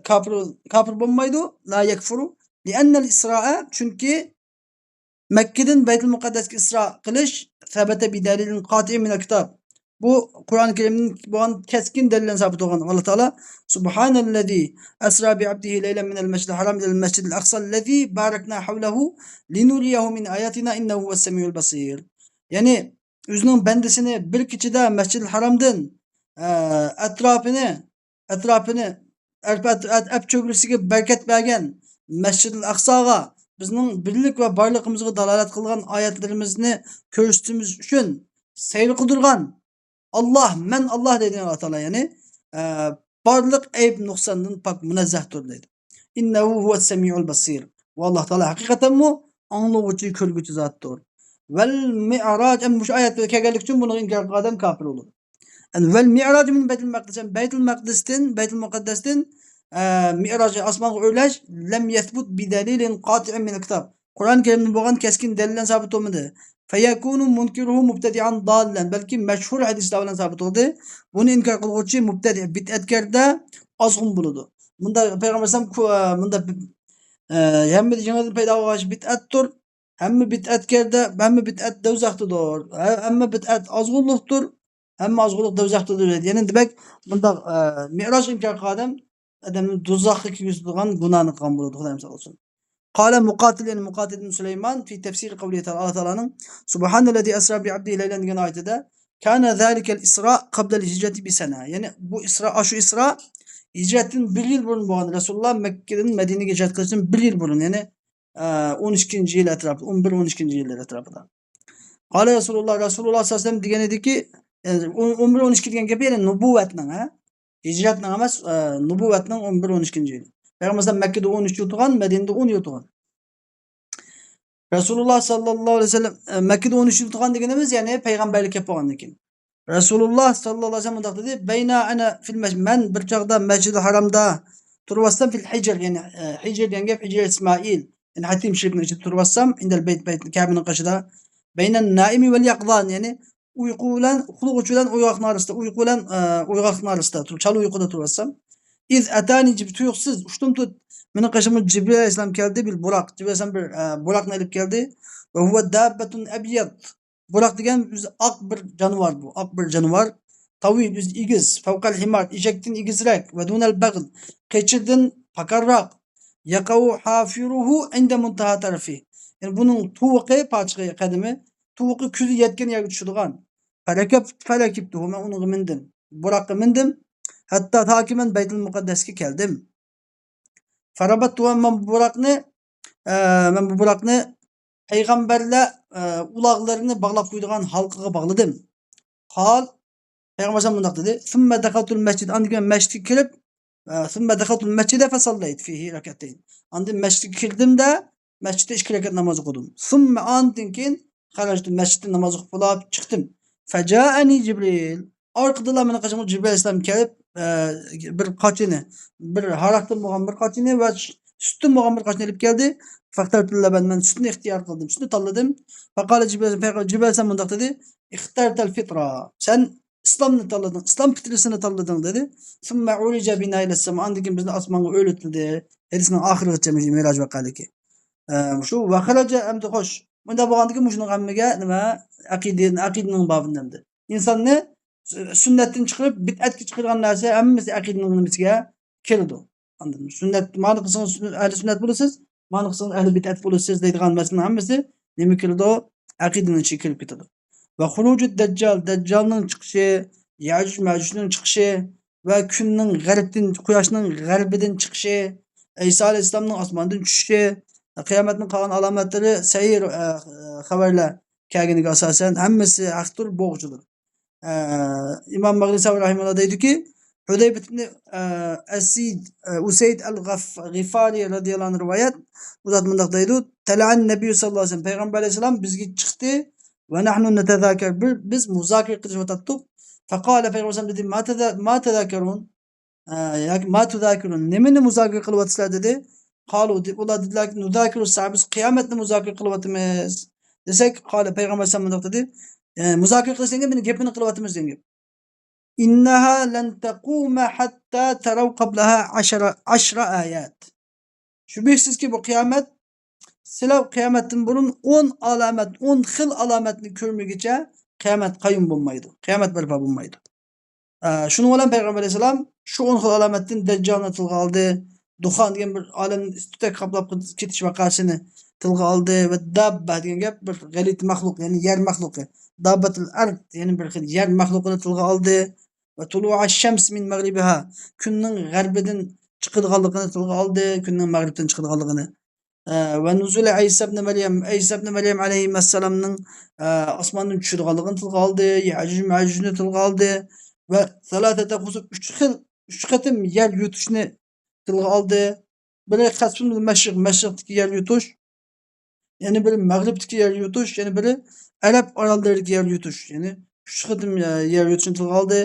كاپىر، كاپىر بولمايدۇ. لا يەكفۇرۇ. لىئەننەل ئىسرائە، چۈنكى مەككىدىن بەيتۇل مۇقەددەسكە ئىسرا قىلىش، سەبەتە بىدەلىلىن قاتىئىن مىنەل كىتاب. بۇ قۇرئان كەرىمدىن بولغان كەسكىن دەلىل بىلەن سابىت بولغان. ئاللا تائالا، سۇبھانەللەزى ئەسرا بىئەبدىھى لەيلەن مىنەل مەسجىدىل ھارام ئىلەل مەسجىدىل ئەقسا لەزى بارەكنا ھەۋلەھۇ لىنۇرىيەھۇ مىن ئاياتىنا ئىننەھۇ ھۇۋەس سەمىئۇل بەسىر. يەنى ئۆزىنىڭ بەندىسىنى بىر كېچىدە مەسجىدىل ھارامدىن، ئە، ئەتراپىنى، ئەتراپىنى، ئەپ، ئەپ، ئەپ، ئەپ چۆگىلىسىگە بەرىكەت بەرگەن مەسجىدىل ئەقساغا بىزنىڭ بىرلىك ۋە بارلىقىمىزغا دالالەت قىلغان ئايەتلىرىمىزنى كۆرسىتىشىمىز ئۈچۈن سەير قىلدۇرغان ئاللا، مەن ئاللا دەيدۇ ئاللا تائالا، يەنى، ئە، بارلىق ئەيىب نۇقساندىن پاك، مۇنەززەھتۇر دەيدۇ. ئىننەھۇ ھۇۋەس سەمىئۇل بەسىر. ۋە ئاللا تائالا ھەقىقەتەنمۇ ئاڭلىغۇچى، كۆرگۈچى زاتتۇر. ۋەل مىئراج، ئەمدى مۇشۇ ئايەت كەلگەنلىكى ئۈچۈن بۇنىڭغا ئىنكار قىلغان ئادەم كاپىر بولىدۇ. يەنى ۋەل مىئراج مىن بەيتۇل مەقدىس، يەنى بەيتۇل مەقدىستىن، بەيتۇل مۇقەددەستىن، ئە، مىئراج، ئاسمانغا ئۆرلەش، لەم يەسبۇت بىدەلىلىن قاتىئىن مىنەل كىتاب. قۇرئان كەرىمدىن بولغان كەسكىن دەلىل بىلەن سابىت بولمىدى. فيكون منكره مبتدعا ضالا، بەلكى مەشھۇر ھەدىسلەر بىلەن سابىت بولدى. بۇنى ئىنكار قىلغۇچى مۇبتەدىئ، بىدئەتكەردە ئازغۇن بولىدۇ. مۇنداق پەيغەمبەر ئەلەيھىسسالام كۇ-، مۇنداق، ئە، ھەممە يېڭىدىن پەيدا بولغان ئىش بىدئەتتۇر، ھەممە بىدئەتكەردە، ھەممە بىدئەت دوزاختىدۇر، ھە-، ھەممە بىدئەت ئازغۇنلۇقتۇر، ھەممە ئازغۇنلۇق دوزاختىدۇر دەيدۇ. يەنى دېمەك، مۇنداق، ئە، مىئراجغا ئىنكار قىلغان ئادەم ئادەمنى دوزاخقا كىرگۈزىدىغان گۇناھنى قىلغان بولىدۇ، خۇدايىم ساقلىسۇن. قال مقاتل، يەنى مۇقاتىل ئىبن سۇلەيمان، في تفسير قوله تعالى، ئاللا تائالانىڭ سبحان الذي أسرى بعبده ليلا دېگەن ئايىتىدە، كان ذلك الإسراء قبل الهجرة بسنة، يەنى بۇ ئىسرا، ئاشۇ ئىسرا ھىجرەتتىن بىر يىل بۇرۇن بولغان، رەسۇلۇللا مەككىدىن مەدىنىگە ھىجرەت قىلىشتىن بىر يىل بۇرۇن، يەنى، ئە، ئون ئىككىنچى يىل ئەتراپىدا، ئون بىر، ئون ئىككىنچى يىللار ئەتراپىدا. قال رسول الله، رسول الله صلى الله عليه وسلم دېگەن ئىدىكى، ئە، ئون، ئون بىر، ئون ئىككى دېگەن گەپ يەنى نۇبۇۋۋەتنىڭ، ھە؟ ھىجرەتنىڭ ئەمەس، ئە، نۇبۇۋۋەتنىڭ ئون بىر، ئون ئىككىنچى يىلى. پەيغەمبەر ئەلەيھىسسالام مەككىدە ئون ئۈچ يىل تۇرغان، مەدىنىدە ئون يىل تۇرغان. رەسۇلۇللا ساللاللاھۇ ئەلەيھى ۋەسەللەم، ئە، مەككىدە ئون ئۈچ يىل تۇرغان دېگىنىمىز، يەنى پەيغەمبەرلىك كەپ بولغاندىن كېيىن. رەسۇلۇللا ساللاللاھۇ ئەلەيھى ۋەسەللەم مۇنداق دېدى، بين أنا في المسجد، مەن بىر چاغدا مەسجىدىل ھارامدا تۇرۇۋاتسام، في الحجر، يەنى، ئە، ھىجر دېگەن گەپ، ھىجر ئىسمائىل، يەنى ھەتىم شېرىپنىڭ ئىچىدە تۇرۇۋاتسام، عند البيت، بەيت، كەبىنىڭ قېشىدا، بين النائم واليقظان، يەنى ئۇيقۇ بىلەن، ئۇخلىغۇچى بىلەن ئويغاقنىڭ ئارىسىدا، ئۇيقۇ بىلەن، ئە، ئويغاقلىقنىڭ ئارىسىدا تۇر-، چالا ئۇيقۇدا تۇرۇۋاتسام، إذ أتاني جب-، تۇيۇقسىز، ئۇشتۇمتۇت مېنىڭ قېشىمغا جىبرىل ئەلەيھىسسالام كەلدى، بىل بۇراق، جىبرىل ئەلەيھىسسالام بىر، ئە، بۇراقنى ئېلىپ كەلدى. وهو دابة أبيض، بۇراق دېگەن ئۆزى ئاق بىر جانىۋار بۇ، ئاق بىر جانىۋار. طويل، ئۆزى ئېگىز، فوق الحمار، ئېشەكتىن ئېگىزرەك، ودون البغل، قېچىردىن پاكارراق. يقع حافره عند منتهى طرفه، يەنى بۇنىڭ تۇۋىقى، پاچىقى، قەدىمى، تۇۋىقى كۆزى يەتكەن يەرگە چۈشىدىغان. فركبت، فركبته، مەن ئۇنىڭغا مىندىم، بۇراققا مىندىم. حتى تاكى مەن بەيتۇل مۇقەددەسكە كەلدىم. فربطت، مەن بۇ بۇراقنى، ئە، مەن بۇ بۇراقنى پەيغەمبەرلەر، ئە، ئۇلاغلىرىنى باغلاپ قويىدىغان ھالقىغا باغلىدىم. قال، پەيغەمبەر ئەلەيھىسسالام مۇنداق دېدى، ثم دخلت المسجد، ئاندىن كېيىن مەن مەسچىتكە كىرىپ، ئە، ثم دخلت المسجد فصليت فيه ركعتين. ئاندىن مەسچىتكە كىردىم-دە، مەسچىتتە ئىككى رەكەت ناماز ئوقۇدۇم. ثم، ئاندىن كېيىن خرجت، مەسچىتتە ناماز ئوقۇپ بولاپ چىقتىم. فجاءني جبريل، ئارقىدىنلا مېنىڭ قېشىمغا جىبرىل ئەلەيھىسسالام كېلىپ، ئە، بىر قاچىنى، بىر ھاراقتىن بولغان بىر قاچىنى ۋە سۈتتىن بولغان بىر قاچىنى ئېلىپ كەلدى. فاخترت اللبن، مەن سۈتنى ئىختىيار قىلدىم، سۈتنى تاللىدىم. فقال جبريل، پەيغەمبەر، جىبرىل ئەلەيھىسسالام مۇنداق دېدى، اخترت الفطرة، سەن ئىسلامنى تاللىدىڭ، ئىسلام پىترىسىنى تاللىدىڭ دېدى. ثم عرج بنا إلى السماء، ئاندىن كېيىن بىزنى ئاسمانغا ئۆرلىتىلدى. ھەدىسنىڭ ئاخىرىغىچە مىراج ۋەقەدىكى. ئە، شۇ، وخرج، ئەمدى خوش، مۇنداق بولغاندىكىن مۇشۇنىڭ ھەممىگە نېمە؟ ئەقىدە، ئەقىدىنىڭ بابىنى ئەمدى. ئىنساننى سۈننەتتىن چىقىرىپ، بىدئەتكە چىقىرغان نەرسە ھەممىسى ئەقىدىنىڭ نېمىسىگە كىرىدۇ. ئاندىن سۈننەت، مانا قىلسىڭىز سۈننەت، ئەھلى سۈننەت بولىسىز، مانا قىلسىڭىز ئەھلى بىدئەت بولىسىز دەيدىغان مەسىلىنىڭ ھەممىسى نېمە كىرىدۇ؟ ئەقىدىنىڭ ئىچىگە كىرىپ كېتىدۇ. وخروج الدجال، دەججالنىڭ چىقىشى، يەجۇج مەجۇجنىڭ چىقىشى ۋە كۈننىڭ غەربتىن، قۇياشنىڭ غەربىدىن چىقىشى، ئەيسا ئەلەيھىسسالامنىڭ ئاسماندىن چۈشۈشى، قىيامەتنىڭ قالغان ئالامەتلىرى سەھىھ، ئە، خەۋەرلەر كەلگىنىگە ئاساسەن ھەممىسى ھەقتۇر، بوغچىدۇر. ئە، ئىمام مەغرىساۋى رەھىمەھۇللا دەيدۇكى، ھۇدەيبە ئىبنى، ئە، ئەسىد، ئە، ئۇسەيد ئەل غىف-، غىفارى رەزىياللاھۇ ئەنھۇ رىۋايەت، ئۇ زات مۇنداق دەيدۇ، تەلەئەن نەبىييۇ ساللاللاھۇ ئەلەيھى ۋەسەللەم، پەيغەمبەر ئەلەيھىسسالام بىزگە چىقتى، ۋە نەھنۇ نەتەزاكەر، بىر، بىز مۇزاكىرە قىلىشىۋاتاتتۇق. فقال، پەيغەمبەر ئەلەيھىسسالام دېدى، ما تەزا-، ما تەزاكەرۇن؟ ئە، ياكى ما تۇزاكىرۇن، نېمىنى مۇزاكىرە قىلىۋاتىسىلەر دېدى. قالۇ، دېدى، ئۇلار دېدىلەركى، نۇزاكىرۇ سائە، بىز قىيامەتنى مۇزاكىرە قىلىۋاتىمىز دېسەك، قالە، پەيغەمبەر ئەلەيھىسسالام مۇنداق دېدى، ئە، مۇزاكىرە قىلىش دېگەن گەپ، مېنىڭ گېپىمنى قىلىۋاتىمىز دېگەن گەپ. إنها لن تقوم حتى تروا قبلها عشر، عشر آيات. شۈبھىسىزكى، بۇ قىيامەت، سىلەر قىيامەتتىن بۇرۇن ئون ئالامەت، ئون خىل ئالامەتنى كۆرمىگۈچە قىيامەت قايۇم بولمايدۇ، قىيامەت بەرپا بولمايدۇ. ئە، شۇنىڭ بىلەن پەيغەمبەر ئەلەيھىسسالام شۇ ئون خىل ئالامەتتىن دەججالنى تىلغا ئالدى، دۇخان دېگەن بىر ئالەمنى تۈتەك قاپلاپ كېتىش ۋەقەسىنى تىلغا ئالدى ۋە داببە دېگەن گەپ، بىر غەلىتە مەخلۇق، يەنى يەر مەخلۇقى، داببەتۇل ئەرد، يەنى بىر خىل يەر مەخلۇقىنى تىلغا ئالدى. ۋە تۇلۇئەش شەمس مىن مەغرىبىھا، كۈننىڭ غەربىدىن چىقىدىغانلىقىنى تىلغا ئالدى، كۈننىڭ مەغرىبتىن چىقىدىغانلىقىنى. ئە، ۋە نۇزۇلى ئەيسا ئىبنى مەريەم، ئەيسا ئىبنى مەريەم ئەلەيھىمەسسالامنىڭ، ئە، ئاسماندىن چۈشىدىغانلىقىنى تىلغا ئالدى، يەجۇج مەجۇجنى تىلغا ئالدى ۋە سەلاسەتە خۇسۇف، ئۈچ خىل، ئۈچ قېتىم يەر يۇتۇشنى تىلغا ئالدى. بىرى قەسفۇل مەشرىق، مەشرىقتىكى يەر يۇتۇش، يەنە بىرى مەغرىبتىكى يەر يۇتۇش، يەنە بىرى ئەرەب ئاراللىرىدىكى يەر يۇتۇش، يەنى ئۈچ قېتىم، ئە، يەر يۇتۇشنى تىلغا ئالدى.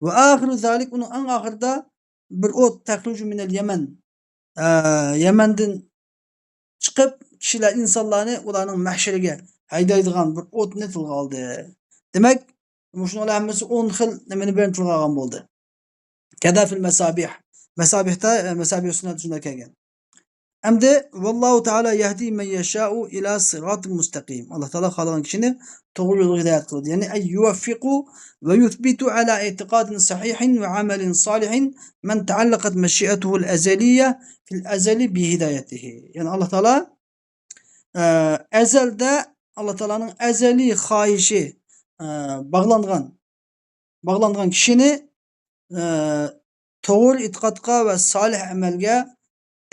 ۋە ئاخىرۇ زالىك، ئۇنىڭ ئەڭ ئاخىرىدا بىر ئوت، تەخرۇجۇ مىنەل يەمەن، ئە، يەمەندىن چىقىپ، كىشىلەر، ئىنسانلارنى ئۇلارنىڭ مەھشىرىگە ھەيدەيدىغان بىر ئوتنى تىلغا ئالدى. دېمەك، مۇشۇنىڭلار ھەممىسى ئون خىل نېمىنى بىرنى تىلغا ئالغان بولدى. كەزا فىل مەسابىھ. مەسابىھتا، ئە، مەسابىھ سۈننەتتە شۇنداق كەلگەن. ئەمدى، ۋاللاھۇ تائالا يەھدى مەن يەشائۇ ئىلا سىراتىن مۇستەقىم. ئاللا تائالا خالىغان كىشىنى توغرا يولغا ھىدايەت قىلىدۇ. يەنى، ئەي يۇۋەففىقۇ ۋە يۇسبىتۇ ئەلا ئېتىقادىن سەھىھىن ۋە ئەمەلىن سالىھىن مەن تەئەللەقەت مەشىئەتۇھۇل ئەزەلىيە فىل ئەزەلى بىھىدايەتىھى. يەنى ئاللا تائالا، ئە، ئەزەلدە ئاللا تائالانىڭ ئەزەلىي خاھىشى، ئە، باغلانغان، باغلانغان كىشىنى، ئە، توغرا ئېتىقادقا ۋە سالىھ ئەمەلگە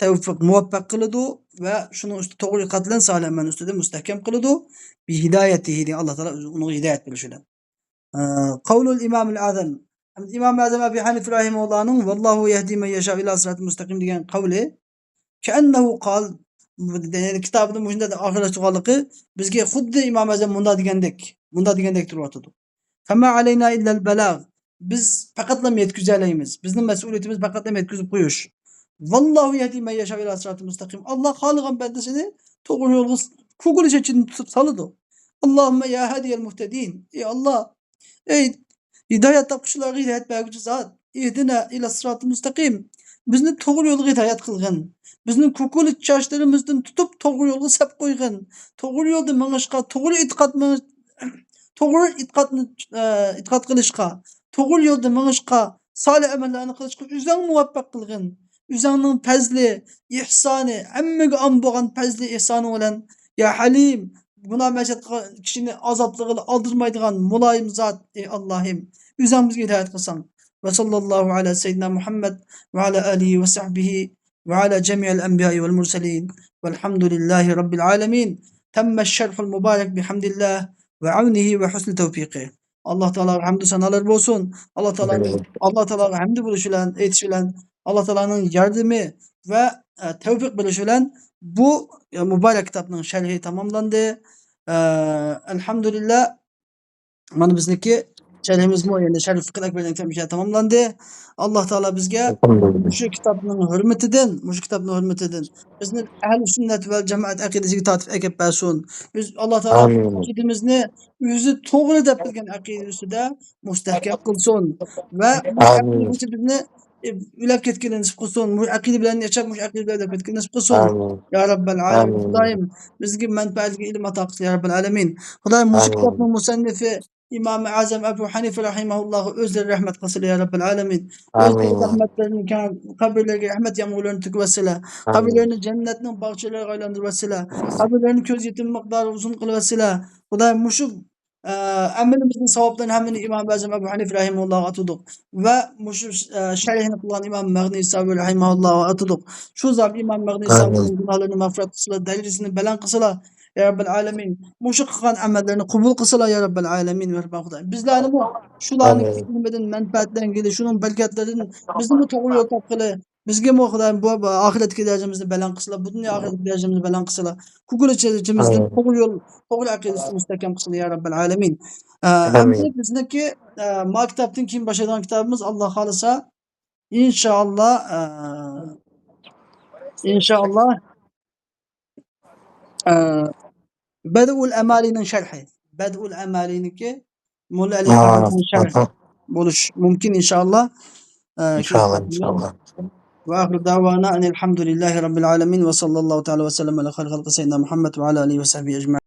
تەۋفىق، مۇۋەپپەق قىلىدۇ ۋە شۇنىڭ ئۈستى، توغرا ئېتىقاد بىلەن سالىھ ئەمەلنىڭ ئۈستىدە مۇستەھكەم قىلىدۇ. بىھىدايەتىھى دېگەن ئاللا تائالا ئۆزى ئۇنىڭغا ھىدايەت بېرىشى بىلەن. ئە، قەۋلۇل ئىمامىل ئەزەم. ئىمام ئەزەم ئەبى ھەنىفە رەھىمەھۇللاھنىڭ ۋاللاھۇ يەھدى مەن يەشائۇ ئىلا سىراتىن مۇستەقىم دېگەن قەۋلى. كەئەننەھۇ قال، يەنى كىتابىدا مۇشۇنداق دەپ ئاخىرلاشتۇرغانلىقى بىزگە خۇددى ئىمام ئەزەم مۇنداق دېگەندەك، مۇنداق دېگەندەك تۇرۇۋاتىدۇ. فما ئەلەينا ئىللەل بەلاغ. بىز پەقەتلا يەتكۈزەلەيمىز. بىزنىڭ مەسئۇلىيىتىمىز پەقەتلا يەتكۈزۈپ قويۇش. ۋاللاھۇ يەھدى مەن يەشائۇ ئىلا سىراتىل مۇستەقىم. ئاللا خالىغان بەندىسىنى توغرا يولغا س-، كوكۇلىشى ئىچىدىن تۇتۇپ سالىدۇ. ئاللاھۇممە يا ھادىيەل مۇھتەدىن. ئەي ئاللا، ئەي ھىدايەت تاپقۇچىلارغا ھىدايەت بەرگۈچى زات. ئىھدىنا ئىلا سىراتىل مۇستەقىم. بىزنى توغرا يولغا ھىدايەت قىلغىن. بىزنى كوكۇلىچ چاچلىرىمىزدىن تۇتۇپ توغرا يولغا سەپ قويغىن. توغرا يولدا مېڭىشقا، توغرا ئېتىقاد مېڭىش-، توغرا ئېتىقادنى، ئە، ئېتىقاد قىلىشقا، توغرا يولدا مېڭىشقا، سالىھ ئەمەللەرنى قىلىشقا ئۆزۈڭ مۇۋەپپەق قىلغىن. ئۆزۈڭنىڭ پەزلى، ئىھسانى، ھەممىگە ئام بولغان پەزلى، ئىھسانىڭ بىلەن، يا ھەلىم، گۇناھ مەشەققەت كىشىنى ئازابلىقىغا ئالدىرمايدىغان مۇلايىم زات، ئەي ئاللاھىم، ئۆزۈڭ بىزگە ھىدايەت قىلساڭ. ۋە ساللاللاھۇ ئەلا سەييىدىنا مۇھەممەد ۋە ئەلا ئالىھى ۋە سەھبىھى وعلى جميع الأنبياء والمرسلين والحمد لله رب العالمين. تم الشرح المبارك بحمد الله وعونه وحسن توفيقه. ئاللا تائالاغا ھەمدۇ سانالار بولسۇن. ئاللا تائالانىڭ، ئاللا تائالاغا ھەمدۇ بولۇش بىلەن، ئېيتىش بىلەن، ئاللا تائالانىڭ ياردىمى ۋە، ئە، تەۋپىق بېرىشى بىلەن بۇ، ئە، مۇبارەك كىتابنىڭ شەرھى تاماملاندى. ئە، ئەلھەمدۇلىللا، مانا بىزنىڭكى شەرھىمىزمۇ، يەنى شەرھ فىقھىل ئەكبەر دېگەن كىتاب تاماملاندى. ئاللا تائالا بىزگە مۇشۇ كىتابنىڭ ھۆرمىتىدىن، مۇشۇ كىتابنىڭ ھۆرمىتىدىن بىزنى ئەھلى سۈننەت ۋەل جامائەت ئەقىدىسىگە تارتىپ ئەكەپ بەرسۇن. بىز، ئاللا تائالا ئەقىدىمىزنى ئۆزى توغرا دەپ بىلگەن ئەقىدە ئۈستىدە مۇستەھكەم قىلسۇن ۋە بۇ ئەقىدە بويىچە بىزنى، ئە، ئۆلۈپ كەتكىلى نېسىپ قىلسۇن. مۇشۇ ئەقىدە بىلەن ياشاپ، مۇشۇ ئەقىدە بىلەن ئۆلۈپ كەتكىلى نېسىپ قىلسۇن. يا رەببەل ئالەمىن. خۇدايىم، بىزگە مەنپەئەتلىك ئىلىم ئاتا قىلسۇن، يا رەببەل ئالەمىن. خۇدايىم، مۇشۇ كىتابنىڭ مۇسەننىفى ئىمام ئەزەم ئەبۇ ھەنىفە رەھىمەھۇللاھقا ئۆزلىرى رەھمەت قىلسىلا، يا رەببەل ئالەمىن. ئۆزلىرى رەھمەتلىرىنى كەڭ، قەبرىلىرىگە رەھمەت يامغۇرلىرىنى تۆكۈۋەتسىلە. قەبرىلىرىنى جەننەتنىڭ باغچىلىرىغا ئايلاندۇرۇۋەتسىلە. قەبرىلىرىنى كۆز يېتىم مىقدارى ئۇزۇن قىلىۋەتسىلە. خۇدايىم، مۇشۇ، ئە، ئەمىلىمىزنىڭ ساۋابلىرىنى ھەممىنى ئىمام ئەزەم ئەبۇ ھەنىفە رەھىمەھۇللاھقا ئاتىدۇق. ۋە مۇشۇ، ئە، شەرھىنى قىلغان ئىمام مەغنىسابۇر رەھىمەھۇللاھقا ئاتىدۇق. شۇ زات ئىمام مەغنىسابۇرنىڭ گۇناھلىرىنى مەغپىرەت قىلسىلا، دەرىجىسىنى بەلەن قىلسىلا، يا رەببەل ئالەمىن. مۇشۇ قىلغان ئەمەللىرىنى قوبۇل قىلسىلا، يا رەببەل ئالەمىن، مېھرىبان خۇدايىم. بىزلەرنىمۇ شۇلارنىڭ ئىلمىدىن مەنپەئەتلەنگىلى، شۇنىڭ بەرىكەتلىرىدىن بىزنىمۇ توغرا يول تاپقىلى، بىزگىمۇ خۇدايىم بۇ، بۇ ئاخىرەتتىكى دەرىجىمىزنى بەلەن قىلسىلا، بۇ دۇنيا ئاخىرەتتىكى دەرىجىمىزنى بەلەن قىلسىلا، كۆكرىكىمىزدە توغرا يول، توغرا ئەقىدىسىنى مۇستەھكەم قىلسىلا، يا رەببەل ئالەمىن. ئە، ئەمدى بىزنىڭكى، ئە، ما كىتابتىن كېيىن باشلايدىغان كىتابىمىز، ئاللا خالىسا، ئىنشائاللا، ئە، ئىنشائاللا، ئە، بەدئۇل ئەمالىنىڭ شەرھى. بەدئۇل ئەمالىنىڭكى، موللا ئەلى ھەممىدىنىڭ شەرھى بولۇش مۇمكىن، ئىنشائاللا. ئە، ئىنشائاللا، ئىنشائاللا. وآخر دعوانا أن الحمد لله رب العالمين، وصلى الله تعالى وسلم على خير خلقه سيدنا محمد وعلى آله وصحبه أجمعين.